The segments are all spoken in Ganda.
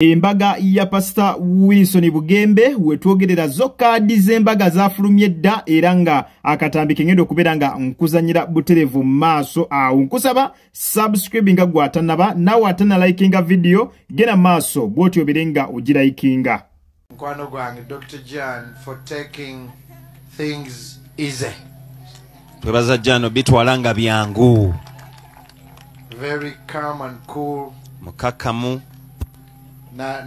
Embaga ya Pastor Wilson Bugembe wetwogerera zo kaadi z'embaga zafulumye dda era nga akatambi kengendo okubeera nga nkuzanyira buterevu maaso awo. Nkusaba subscribe nga gwe atanaba nawe atana likinga video genda maaso bw'otyo obeere nga ogirayikinga. Mukwano gwange Dr. Jan for taking things easy. Twebaza Jan bitwala nga byangu. Very calm and cool. Mukakamu. I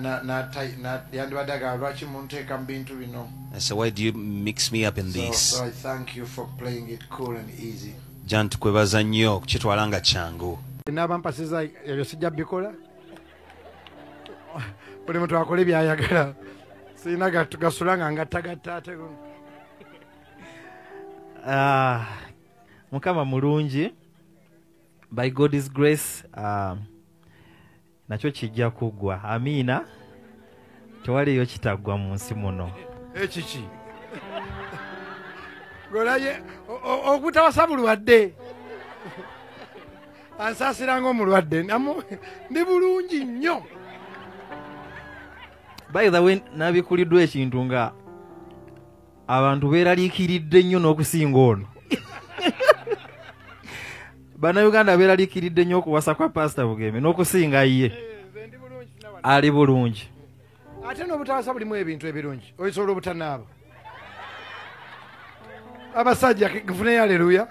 said, why do you mix me up in this? So I thank you for playing it cool and easy. Jan tukwebaza nnyo okukitwala nga kyangu. N'abampasiza ebyo sijja bikola. Buli muntu akole by'ayagala. Sirina gasula nga ngattagatta ate. Mukama mulungi. By God's grace, nakyo kijja kuggwa. Amiina. Tewaliyo kitaggwa mu nsi muno. Ekiki? Golaye okutawasa bulwadde. Ansaasira ng'omulwadde. Ndi bulungi nnyo. By the way, nabikuliddwa ekintu nga abantu beeraliikiridde nnyo n'okusinga ono. Bannayuganda beeraliikiridde nnyo okuwasa kwa Pastor Bugembe n'okusinga ye. Ali bulungi. Ate n'obutawasa bulimu ebintu ebirungi. Osobola obutanaaba. Abasajja nfuneyo haleluya.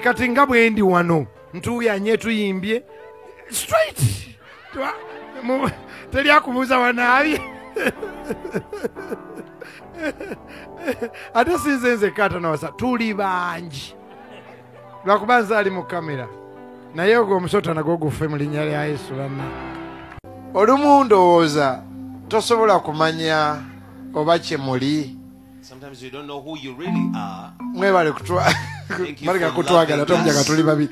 Kati nga bwe ndi wano ntuuyanye tuyimbye straight. Teri akubuuza wanaabye. Ate sinze nzekka atanawasa, tuli bangi. Lwakuba nze ali mu kamera. Naye ogwo omusota nagwo gufe mu linnya lya Yesu banna. Olumu ndowooza tosobola kumanya oba kye muli. Sometimes you don't know who you really are. Mwebale kutwagala tomujja tuli babiri.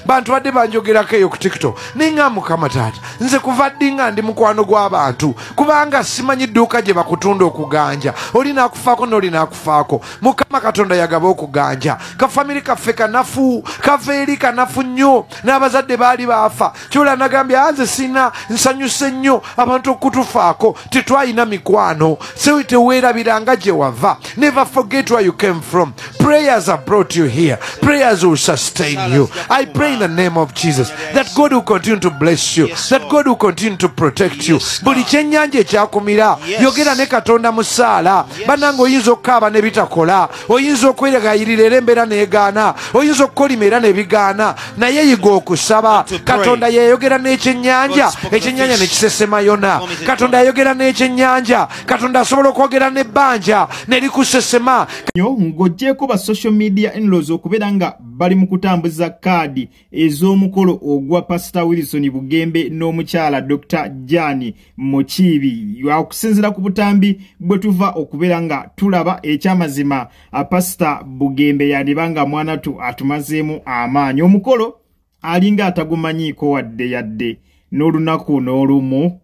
Bantu badde banjogerako eyo ku TikTok. Ninga Mukama taata. Nze kuva ddi nga ndi mukwano gw'abantu. Kubanga simanyi dduuka gye bakutunda okuganja. Oli n'akufaako n'oli n'akufaako. Mukama Katonda yagaba okuganja. Kafamiri kaffe kanafu, kava eri kanafu nnyo. N'abazadde baali baafa. Kyola nagambye nze sina nsanyuse nnyo abantu okutufaako. Tetwalina mikwano. So teweerabiranga gye wava. Never forget where you came from. Prayers have brought you here. Prayers will sustain you. I pray in the name of Jesus that God will continue to bless you, that God will continue to protect you. Buli kyennyanja ekyakumira yogera ne Katonda mu ssaala. Bannange oyinza okukaaba ne bitakola, oyinza okweregayirira era embeera n'egaana, oyinza okukolima era n'ebigaana, naye yiga okusaba. Katonda yeyogera n'ekyennyanja, ekyennyanja ne kisesema yona. Katonda yayogera n'ekyennyanja, Katonda asobola okwogera n'ebbanja ne likusesema. Ng'oggyeeko ba social media in-laws okubeera nga bali mu kutambuza kaadi ez'omukolo ogwa Pastor Wilson Bugembe n'omukyala Dr. Jan Mukiibi. Okusinziira ku butambi bwe tuva okubeera nga tulaba ekyamazima, Pastor Bugembe yandiba nga mwanatu atumazeemu amaanyi. Omukolo alinga atagumanyiiko wadde yadde n'olunaku n'olumu.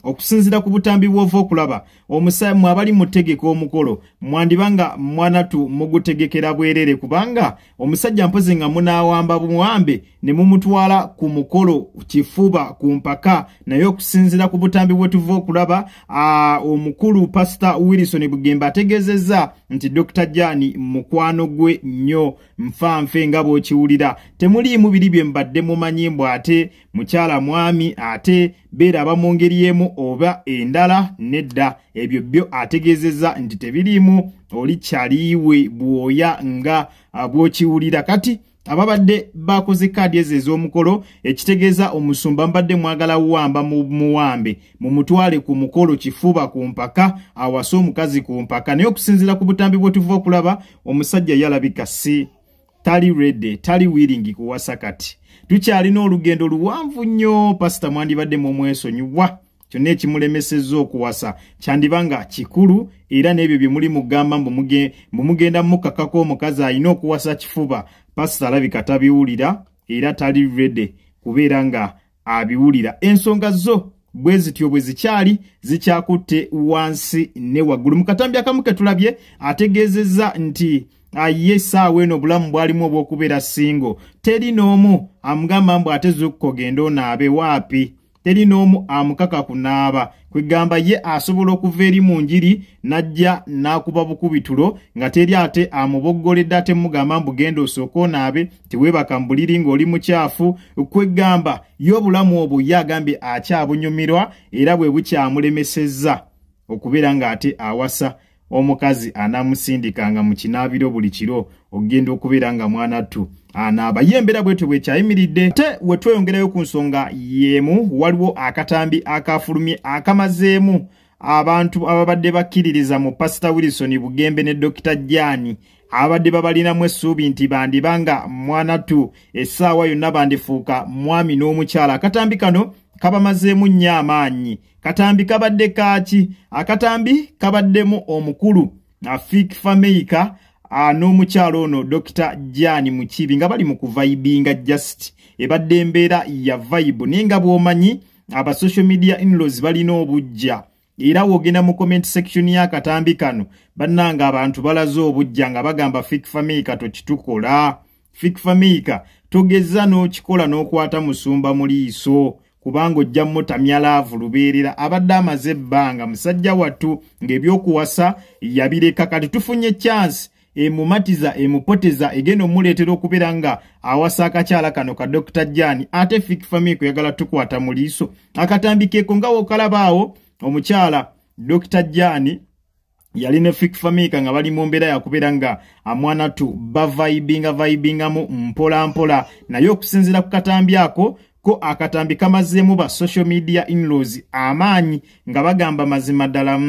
Okusinziira ku butambi bw'ova okulaba omusaayi abali mutegeka omukolo mwandibanga mwanatu mugutegekera bwerere, kubanga omusajja mpozi nga munaawamba bumuwambe ne mumutwala ku mukolo kifuba ku mpaka. Naye okusinziira ku butambi bwe tuva okulaba, omukulu Pastor Wilson Bugembe ategeezezza nti Dr. Jan mukwano gwe nnyo nfanfe nga bw'okiwulira. Temuliimu biri bye mbadde mumanyi mbu ate mukyala mwami ate beeraba mu ngeri emu oba endala. Nedda, ebyo byo ategeezezza nti tebiriimu, oli kyaliiwe bwoya nga bw'okiwulira. Kati ababadde bakoze kaadi ezo ez'omukolo, ekitegeeza omusumba mbadde mwagala wamba muwambe mumutwale ku mukolo kifuba ku mpaka awase omukazi ku mpaka. Naye okusinziira ku butambi bwe tuva okulaba, omusajja yalabika si tali ready, tali willing kuwasa kati. Tukyalina olugendo luwanvu nnyo. Pasita mwandibadde mumwesonyiwa kyonna ekimulemesezza okuwasa kyandiba nga kikulu, era n'ebyo bye muli mugamba mbu mugenda mukakako omukazi alina okuwasa kifuba. Pasita alabika tabiwulira era tali ready kubeera nga abiwulira. Ensonga zo bwe zityo bwe zikyali zikyakutte wansi ne waggulu. Mu katambi akamu ke tulabye ategeezezza nti Ye essaawa eno obulamu bwalimu obw'okubeera single, teri n'omu amugamba mbu ate zukko genda onaabe waapi, teri n'omu amukaka kunaaba. Kwegamba ye asobola okuva eri mu njiri n'ajja n'akuba bukubitulo nga teri ate amuboggoledde ate mugamba mbu genda osooke onaabe, teweebaka mu buliri ng'oli mukyafu. Kwegamba ye obulamu obwo ye agambye akyabunyumirwa era bwe bukyamulemesezza okubeera ng'ate awasa omukazi anamusindikanga mu kinaabiro buli kiro okugenda okubeera nga mwanattu anaaba. Ye embeera bwetyo bwekyayimiridde. Ate we tweyongerayo ku nsonga y'emu, waliwo akatambi akafulumye akamazeemu abantu ababadde bakkiririza mu Pasita Wilson Bugembe ne Dr. Jani, abadde babalinamu essuubi nti bandibanga mwanattu essaawa yonna bandifuuka mwami n'omukyala. Akatambi kano kabamazeemu nnyo amaanyi. Katambi kabadde kaaki? Akatambi kabaddemu omukulu Fik Fameica n'omukyalo ono Dr. Jani Mukiibi nga bali mu kuvaibinga, just ebadde embeera ya vibe. Naye nga bw'omanyi aba social media in-laws balina obujja, era w'ogenda mu comment section y'akatambi kano bannanga abantu balaze obujja nga bagamba Fik Fameica tokitukola, Fik Fameica togeza n'okikola n'okwata musumba mu liiso kubanga ojja mutamya laavu lubeerera. Abadde amaze ebbanga musajja wattu ng'ebyokuwasa yabireka, kati tufunye chance emumatiza emupoteza egenda omuleetera okubeera nga awasa akakyala kano ka Dr. Jani. Ate Fik Fameica oyagala tukwata mu liiso. Akatambi keeko nga w'okalaba awo omukyala Dr. Jani yali ne Fik Fameica nga bali mu mbeera yakubeera nga amwanatu bavaibinga vaibingamu mpola mpola, naye okusinziira ku katambi ako ko akatambi kamazeemu ba social media in-laws amaanyi nga bagamba mazima ddala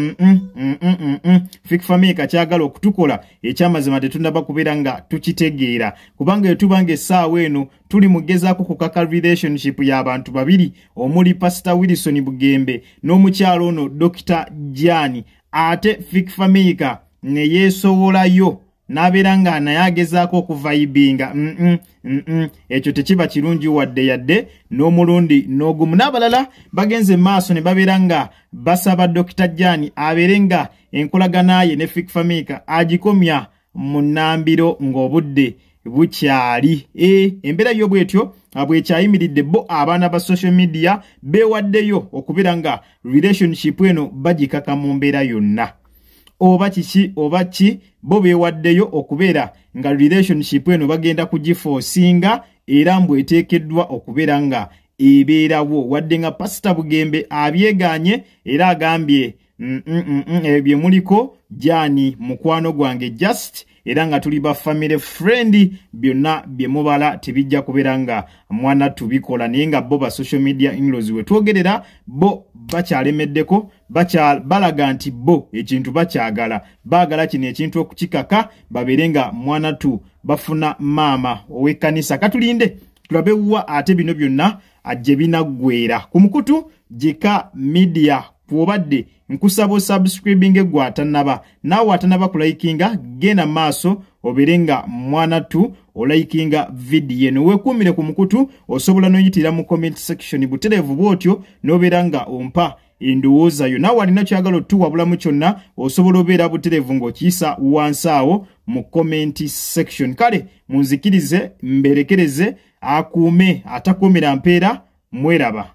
Fik Fameica kyagala okutukola ekyamazima tetunaba kubeera nga tukitegeera, kubanga etuba nga essaawa eno tuli mugezaako kukaka relationship y'abantu babiri omuli Pastor Wilson Bugembe n'omukyalo ono Dr. Jani, ate Fik Fameica ne yeesowolayo n'abeera nga naye agezaako okuvaibinga. Ekyo tekiba kirungi wadde yadde n'omulundi n'ogumu. N'abalala bagenze maaso ne babeera nga basaba Dr. Jani abeere nga enkolagana ye ne Fik Fameica agikomya mu nnambiro ng'obudde bukyali. Embeera yo bwetyo bwekyayimiridde. Bo abaana ba social media beewaddeyo okubeera nga relationship eno bagikaka mu mbeera yonna, oba kiki oba ki, bo beewaddeyo okubeera nga relationship eno bagenda kugiforcinga era mbw eteekeddwa okubeera nga ebeerawo, wadde nga Pasita Bugembe abyegaanye era agambye ebyo bye muliko Jani mukwano gwange just era nga tuli ba family friend, byonna bye mubala tebijja kubeera nga mwana tubikola. Naye nga bo ba social media in-laws we twogerera bo bakyalemeddeko, balaga nti bo ekintu bakyagala, baagala kino ekintu okukikaka babeere nga mwana tu bafuna maama ow'ekkanisa. Katulinde tulabe wa ate bino byonna gye binaggweera. Ku mukutu Gika Media kw'obadde, nkusaba osubscribinga gwe atannaba, naawe atanaba kulikinga genda maaso obeere nga mwana tu olikinga vidiyo eno, weekuumire ku mukutu. Osobola n'oyitira mu comment section butereevu bw'otyo n'obeera nga ompa endowooza yo. Naawe alina kyagala otuwabulamu kyonna osobola obeera butereevu ng'okiyisa wansi awo mu comment section. Kale munzikirize mberekereze, akuume atakuumira mpeera, mweraba.